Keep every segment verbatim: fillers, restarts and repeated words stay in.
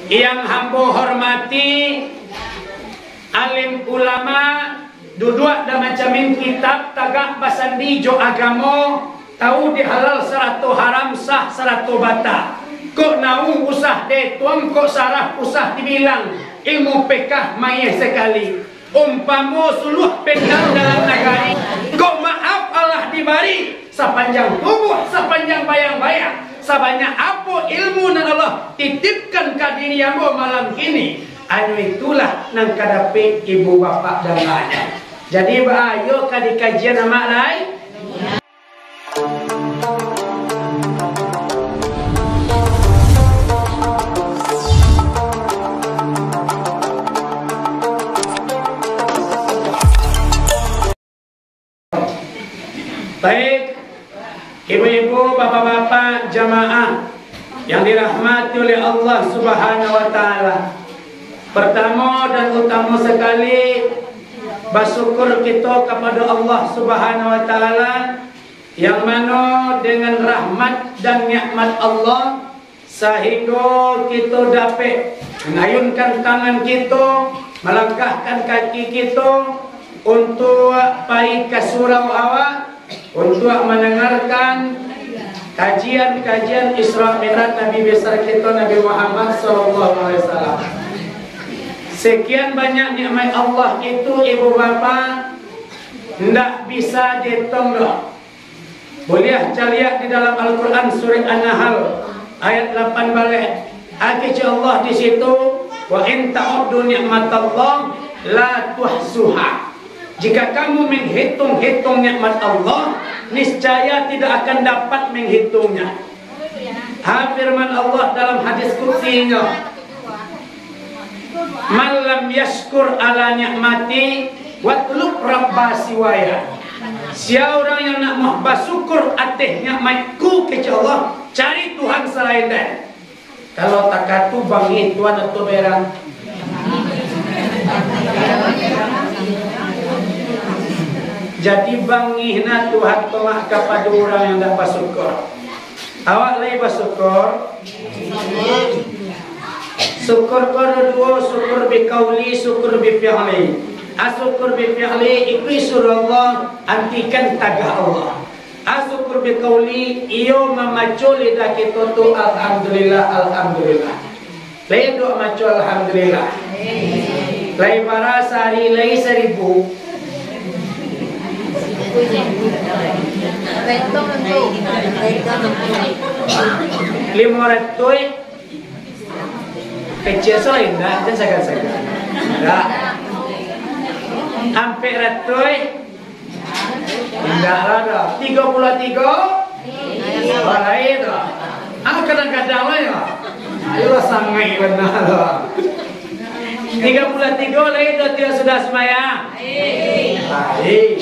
Yang hambo hormati, alim ulama, duduak dan mancamin kitab, tagak basandi jo agamo, tahu di halal sarato haram, sah sarato bata. Kok nawu usah dietong, kok saraf usah dibilang, ilmu pekah mayeh sakali. Umpamo suluah pendal dalam nagari, kok maaf alah dibari, sapanjang tubuah, sapanjang bayang-bayang, sabanyak apo ilmu nan Allah titipkan ka diri ambo malam kini, hanyo itulah nan ka dapek ibu bapak dan ayah. Jadi, baa, iyo ka dikajian amak lai? Baik, ibu-ibu, bapak-bapak, jamaah yang dirahmati oleh Allah Subhanahu wa Ta'ala. Pertamo dan utamo sakali, basyukur kito kapado Allah Subhanahu wa Ta'ala, yang mano dengan rahmat dan nikmat Allah, sahinggo kito dapek mangayunkan tangan kito, malangkahkan kaki kito, untuak pai ka surau awak, untuak mandangarkan kajian-kajian Isra Mi'raj Nabi Besar kito, Nabi Muhammad sallallahu alaihi wasallam. Sekian banyak nikmat Allah itu, ibu bapak, ndak bisa dietong doh. Buliah caliak di dalam Al-Quran, surat An-Nahl, ayat lapan baleh. Kecek Allah di situ, "Wa in ta'uddu ni'matallah la tuhsuha." Jika kamu menghitung-hitung nikmat Allah, niscaya tidak akan dapat menghitungnya. Ha, firman Allah dalam hadis qudsi-Nyo, "Man lam yaskur ala nikmati, watlub rabba siwaya." Sia urang yang nak mah basyukur ateh nikmat-Ku, kecek Allah, cari Tuhan salain Den. Kalau takatu bangih Tuhan atau berang. Jadi bangih na Tuhan tu mak kapado urang yang dak basyukur. Awak lai basyukur? Syukur ko ado duo, syukur bi qauli, syukur bi fi'li. A, syukur bi fi'li, ikuik suruah Allah, antikan tagah Allah. A, syukur bi qauli, iyo mamaco lidah kito tu, "Alhamdulillah, alhamdulillah." Lai dok maco alhamdulillah? Lai bara sahari, lai saribu? Limo ratuih? Kecil so indak, jan sagan-sagan. Indak. Ampek ratuih? Indak lah doh. Tigo puluah tigo? Oh, lain doh. Ah, kadang-kadang lah yo. Ayolah, sangaik bana doh. Tigo puluah tigo lain doh, tidak sudah sumbayang? Lain.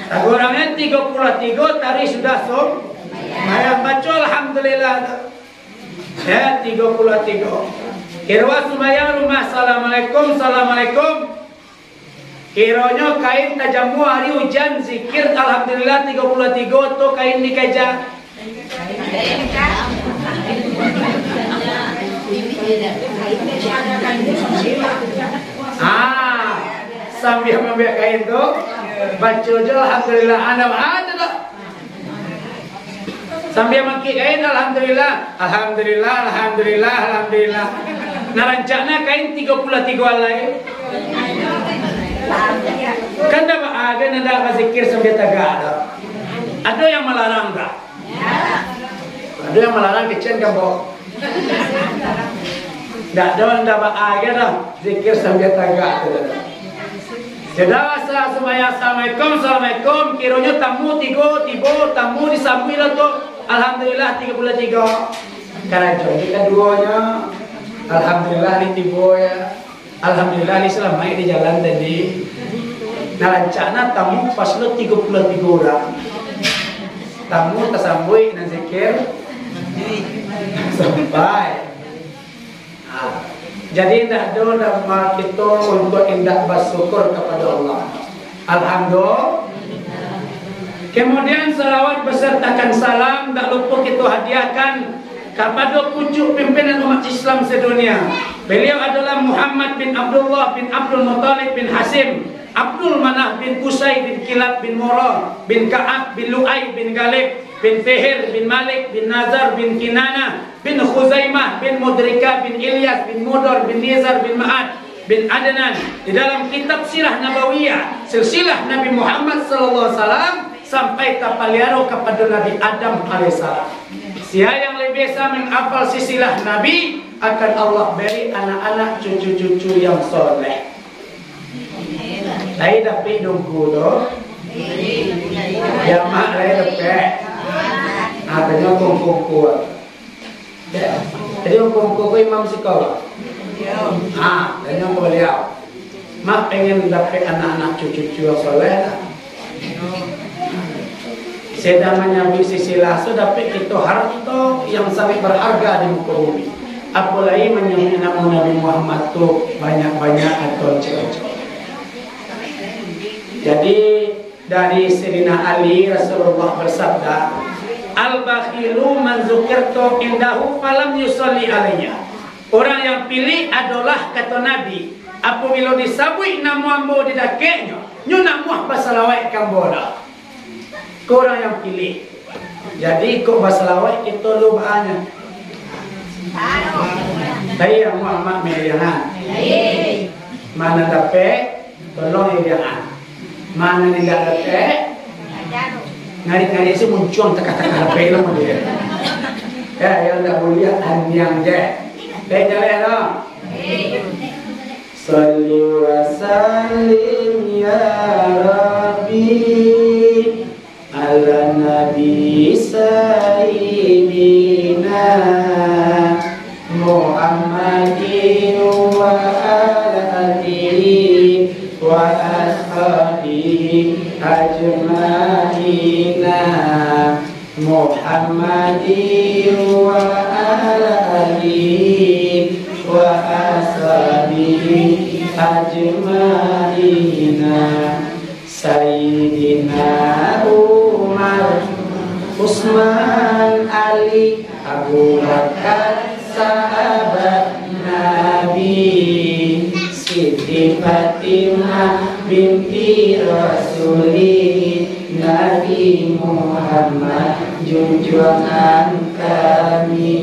Lagu urang ni tigo puluah tigo tadi sudah sum-, sumbayang. Baco alhamdulillah tu. Ya, tigo puluah tigo. Kiro sumbayang rumah, "Assalamualaikum, assalamualaikum." Kironyo kain tajamua ari ujan, zikir alhamdulillah tigo puluah tigo tu kain dikeja. Ah, sambia maambiak kain tu, baco jo alhamdulillah, ado, ado tu. Sambia maangkik kain, alhamdulillah, alhamdulillah, alhamdulillah, alhamdulillah. Nah, rancakna kain tigo puluah tigo alai. Kan dak baa, kan dak bazikir sambia tagak tu. Ado yang malarang dak? Ado yang malarang kecen kan, Bo? Dak ado, dak baa, kan dak? Zikir sambia tagak tu. Sudah asa sumbayang, "Assalamualaikum, assalamualaikum." Kironyo tamu tigo tibo, tamu disambuik lah tu. Alhamdulillah, tigo puluah tigo. Karajo ni kaduonyo. Alhamdulillah, ni tibo ya. Alhamdulillah, ni salamaik di jalan tadi. Nah, rancakna tamu pas lo tigo puluah tigo urang. Tamu tasambuik nan zikir sampai. Ha, jadi, indak ado dama kito untuak indak basyukur kapado Allah. Alhamdulillah. Kemudian, salawat besertakan salam indak lupo kito hadiahkan kapado pucuak pimpinan umat Islam sedunia, Beliau adalah Muhammad bin Abdullah bin Abdul Muttalib bin Hasyim, Abdul Manaf bin Qusay bin Kilab bin Murrah bin Ka'ab bin Lu'ay bin Ghalib bin Fihir bin Malik bin Nazar bin Kinanah bin Khuzaimah bin Mudrikah bin Ilyas bin Mudar bin Nizar bin Ma'ad bin Adnan. Di dalam kitab Sirah Nabawiyah, silsilah Nabi Muhammad sallallahu alaihi wasallam, sampai tapaliaro kapado Nabi Adam alaihissalam. Sia yang labiah bisa mangapal silsilah Nabi, akan Allah bari anak-anak, cucu-cucu yang soleh. Lai dapek dongku tu? Jamak lai dapek. Ah, tanyo kongko-kongko. Jadi, kongko-kongko imam siko. Ah, tanyo ka baliau. Mak pengen dapek anak-anak, cucu-cucu yang soleh lah. Sadang manyabuik silsilah, so dapek kito harto yang sangat berharga di muko bumi. Apolai manyabuik namo Nabi Muhammad tu banyak-banyak atau cocok. Jadi, dari Sayyidina Ali, Rasulullah bersabda, "Al-bakhilu man zukirtu indahu falam yusalli alayya." Orang yang pilik adolah, kato Nabi, apabilo disabuik namo ambo di dakeknyo, nyo ndak muah basalawat ka ambo doh. Ko urang yang pilik. Jadi, kok basalawat kito lo baanyo. Tapi yang amak-amak miliahan. Mana dapek, tolong iriangan. Mana indak dapek, ngarik-ngarik si muncuang takah-takah dapek lo dia. Ya, yang ndak buliah, aniang je. Dek, jaleh lo. Salli wa sallim ya Rabbi ala Nabi Sayyidina Muhammadin wa ala alihi wa ashabihi ajma'ina. Muhammadin wa ala alihi wa ashabihi ajma'ina. Sayyidina Umar, Usman, Ali, Abu Bakar, sahabat Nabi, Siti Fatimah binti Rasuli, Nabi Muhammad junjuangan kami.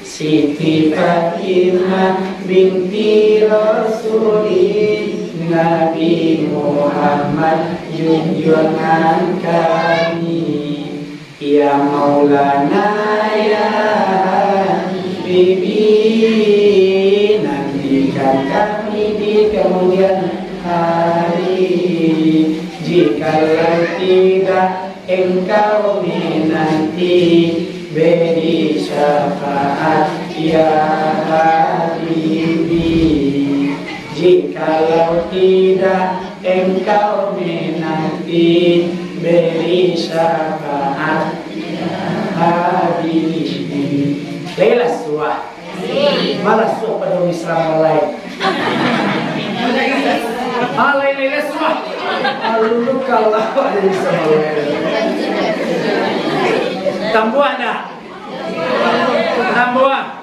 Siti Fatimah binti Rasuli, Nabi Muhammad junjuangan kami. Ya Maulana, ya Habibi, nantikan kami di kemudian hari. Jikalau tidak Engkau menanti, beri syafaat, ya Habibi. Jikalau tidak Engkau menanti, beri syafaat, ya Habibi. Lelah suah. Malah suah pado misra malai. Alai lele suah. Alulu kalah pado misra malai. Tambuah ndak? Tambuah.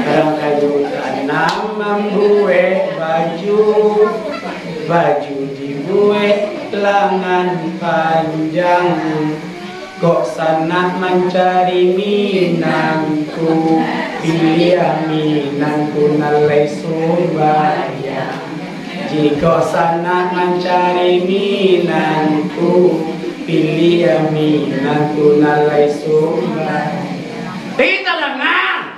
Urang kayu taanam mambuek baju, baju dibuek langan panjang. Kok sanak mancari minangku, piliah minangku nan lai sumbayang. Jikok sanak mancari minangku, piliah minangku nan lai sumbayang. Hei, tadanga!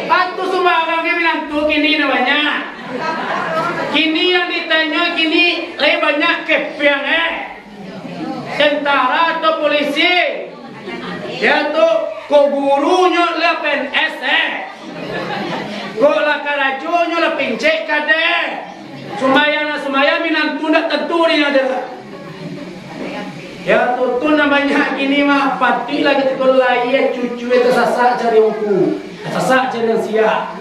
Patuah sumbayang minangku kini nan banyak. Kini yang ditanyo kini lai banyak kepiang, eh. Tentara atau polisi, ya tu, kok gurunyo lah P N S, eh. Kok lah karajonyo lah pincek kadeh. Sumbayang lah sumbayang, minantu ndak tantu dinyo tu. Ya tu, tu nan banyak kini mah, patuik lah katiko lahia cucu tasasak cari ungku, tasasak cari nan siap.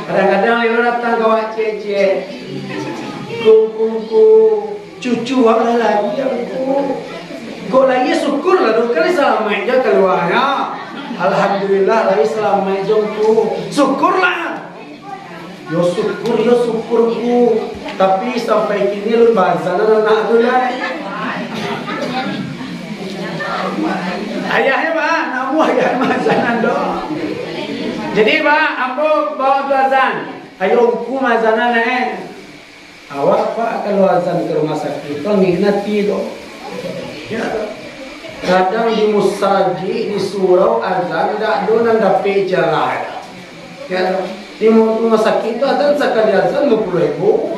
Kadang-kadang lilo datang ka awak ciek-ciek. Ku, ku, ku. Cucu awak lah lahia, Ngku. Kok lahia, syukurlah, duo kali salamaik ja kaluanyo. Alhamdulillah, lai salamaik jo Ngku. Syukurlah. Yo syukur, yo syukur, Ngku. Tapi sampai kini alun baazan anak tu lai. Ayahnyo, Pak, namuah ayah maazanan doh. Jadi, Pak, ambo bawa tu azan. Ayo, Ngku maazanan, eh. Awak, Pak, kalau azan ka rumah sakik tu, angek ati tu. Ya, tu. Kadang di musajik, di surau azan, dak ado nan dapek ijazah. Ya, tu. Di mu-, rumah sakik tu azan, sakali azan limo puluah ribu.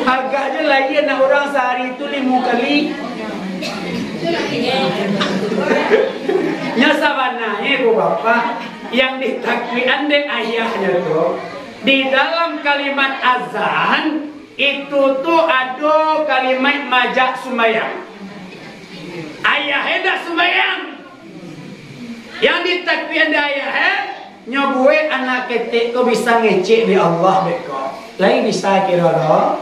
Agaknyo lai anak urang sahari tu limo kali. Nyo sabananyo, Ibu Bapak, yang ditakuikan dek ayahnyo tu, di dalam kalimat azan, itu tu ado kalimat majak sumbayang. Ayah indak sumbayang. Yang ditakuikan dek ayah, eh, nyo buek anak ketek ko bisa ngecek dek Allah beko. Lai bisa kiro doh?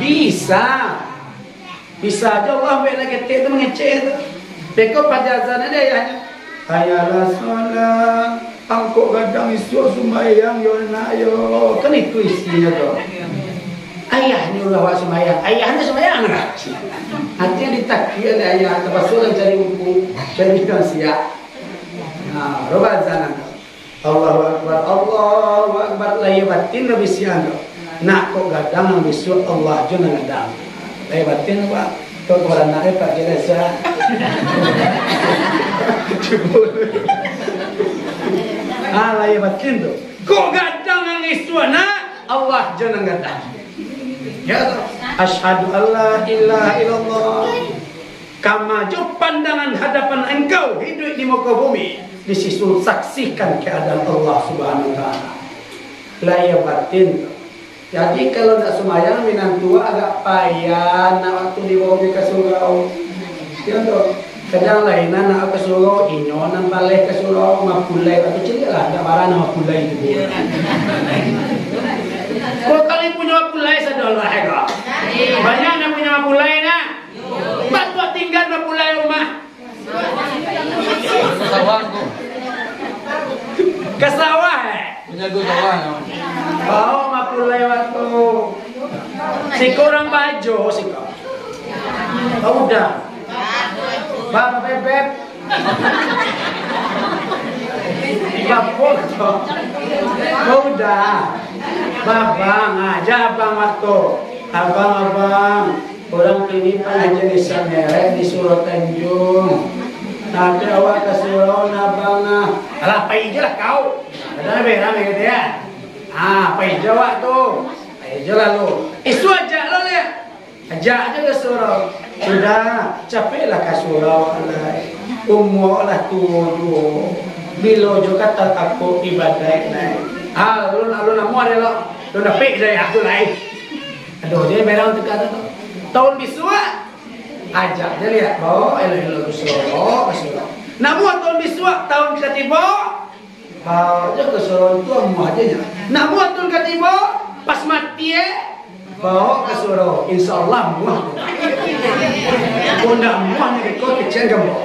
Bisa. Bisa ajo Allah buek anak ketek tu mangecek tu. Beko pado azan dek ayahnyo. Hayalah salat, angkok gadang isuak sumbayang yo nak yo. Kan itu isinyo tu. Ayahnyo lah awak sumbayang, ayahnyo sumbayang lah. Hati yang ditakuikan dek ayah, tapasuak cari ungku, cari nasiak. Nah, roba azan tu. Allahu Akbar, Allahu Akbar, lahia batin lah bisiakan tu. Nak kok gadang nan bisuak Allah jo nan gadang. Lahia batin, Pak. Kok baranak, eh, Pak, jelas, ah. Ah, lahia batin tu. Kok gadang nan bisuak, nak? Allah jo nan gadang. Ya, tu. Asyhadu alla ilaha illallah. Kama jo pandangan hadapan engkau hiduik di muko bumi, di situ saksikan keadaan Allah Subhanahu wa Ta'ala. Lahia batin tu. Jadi, kalau ndak sumbayang, minantu agak payah nak waktu dibawa ka surau. Iyo tu. Kadang lain anak ka surau, inyo nan baleh ka surau, mapulai, atau ciliak lah, ndak marah nak mapulai tu. Kok kali punyo mapulai sadolah, eh, kok? Banyak nan punyo mapulai, nah. Batuak tinggal mapulai rumah. Ka sawah tu. Ka sawah, eh? Manjago sawah, no. Baok mapulai waktu. Siko urang bajo, siko. Uda. Bang Bebek. Bapok tu. Uda. Babang, ah, ja abang waktu. Abang, abang. Urang kini pangajian Isya Mi'raj di Surau Tanjuang. Tapi awak ka surau, nah, bang, nah. Alah, pai je lah kau. Ada lebih rame gitu ya. Ah, pai je awak tu. Pai je lah lu. Isuak ajak lo, Lek. Ajak je ka surau. Sudah, capeklah ka surau, alai. Umua lah tuo juo. Bilo jo ka tatapuk ibadaik, lai. Ah, alun, alun namuah deh lo. Alun dapek deh aku, lai. Aduh, jadi berang tu kata tu. Tahun bisuak, ajak je liak, baok elok-elok ka surau, ka surau. Namuah tahun bisuak, tahun ka tibo, baok je ka surau tu, amuah je nyo. Namuah tahun ka tibo, pas mati, eh, baok ka surau, insya Allah amuah. Kok ndak amuah, ni kok kecil gambok.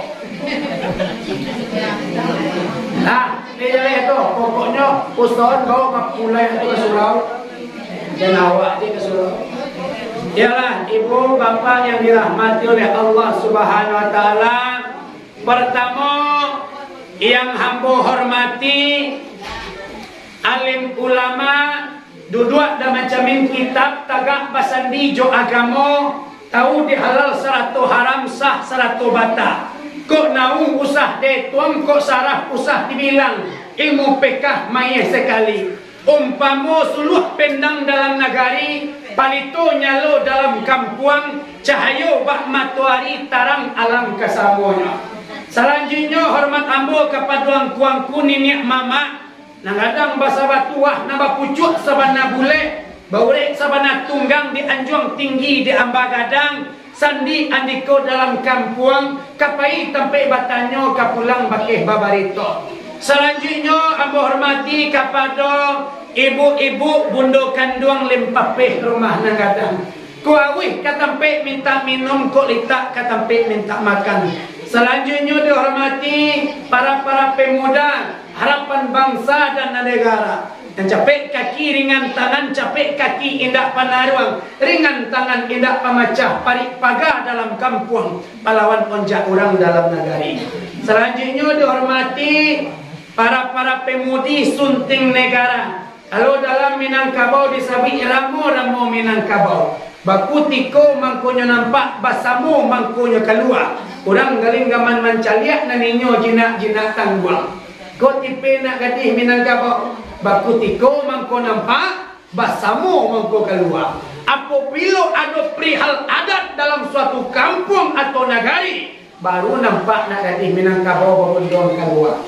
Nah, ni jaleh tu, pokoknyo usahoan baok mapulai tu ka surau. Jan awak je ka surau. Iyolah, ibu bapak yang dirahmati oleh Allah Subhanahu wa Ta'ala, pertamo, yang hambo hormati, alim ulama, duduak dan mancamin kitab, tagak basandi jo agamo, tahu di halal sarato haram, sah sarato bata. Kok nahu usah dietong, kok sarah usah dibilang, ilmu pekah mayeh sakali. Umpamo suluah pendang dalam nagari, palito nyalo dalam kampuang, cahayo bak matoari tarang alam kasamonyo. Salanjuiknyo, hormat ambo kapado angku-angku niniak mamak, nan gadang basabatuah, nan bapucuak sabana bulek, baurek sabana tunggang di anjuang tinggi di amba gadang, sandi andiko dalam kampuang, ka pai tampek batanyo, ka pulang bakeh babarito. Salanjuiknyo, ambo hormati kapado ibu-ibu bundo kanduang limpapeh rumah nan gadang. Kok auih ka tampek mintak minum, kok litak ka tampek mintak makan. Salanjuiknyo dihormati para-para pemuda harapan bangsa dan negara. Nan capek kaki ringan tangan, capek kaki indak panaruang, ringan tangan indak pamacah parik paga dalam kampuang, palawan onjak urang dalam nagari. Salanjuiknyo dihormati para-para pemudi sunting negara. Kalau dalam Minangkabau disabuik ramo-ramo Minangkabau. Bakutiko mangkonyo nampak, basamo mangkonyo kalua. Urang galinggaman mancaliak, nan inyo jinak-jinak tangguang. Ko tipe nak gadih Minangkabau. Bakutiko mangko nampak, basamo mangko kalua. Apobilo ado perihal adat dalam suatu kampuang atau nagari, baru nampak nak gadih Minangkabau babunduang kalua.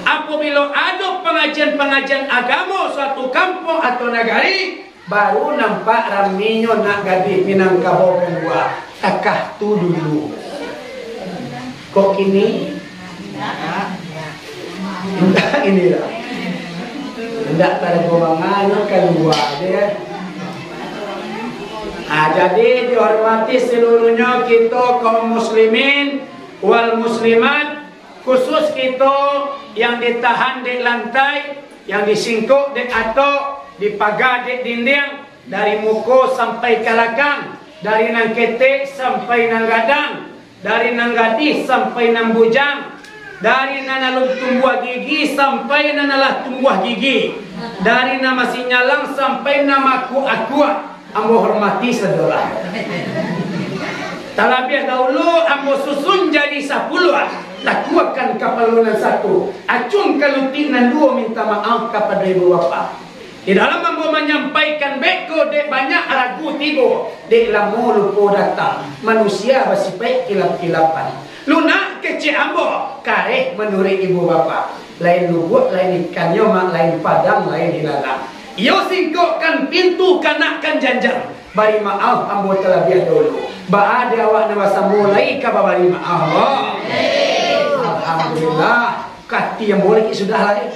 Apobilo ado pangajian-pangajian agamo suatu kampuang atau nagari, baru nampak raminyo nak gadih Minangkabau kalua. Takah tu dulu. Kok kini? Indak, inilah. Indak tarago manganyo kalua je. Ah, jadi dihormati seluruhnyo kito kaum muslimin wal muslimat, khusus kito yang ditahan dek lantai, yang disingkok dek atok, dipaga dek dindiang, dari muko sampai ka lakang, dari nan ketek sampai nan gadang, dari nan gadih sampai nan bujang, dari nan alun tumbuah gigi sampai nan alah tumbuah gigi, dari nan masih nyalang sampai nan makuak-akuak, ambo hormati sajolah. Talabiah dahulu ambo susun jadi sapuluah, lakuakan kapalo nan satu, acuang ka lutik nan duo, minta maaf kapado ibu bapak. Di dalam ambo manyampaikan beko, dek banyak ragu tibo, dek lamo lupo datang, manusia basipaik kilap-kilapan. Lunak kecek ambo, kareh manuruik ibu bapak. Lain lubuak, lain ikannyo, mak, lain padang, lain ilalang. Iyo singkokkan pintu, kanakkan janjang. Bari maaf ambo talabiah dahulu. Baa dek awak nan basamo lai ka babari maaf, ambo? Alhamdulillah. Kati ambo lai sudah lai.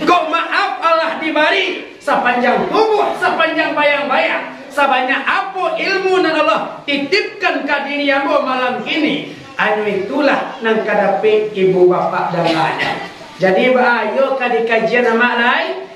Kok maaf alah dibari, sapanjang tubuh, sapanjang bayang-bayang, sabanyak apo ilmu nan Allah titipkan ka diri ambo malam kini, hanyo itulah nan ka dapek ibu bapak danganyo. Jadi, baa, iyo ka dikajian amak lai?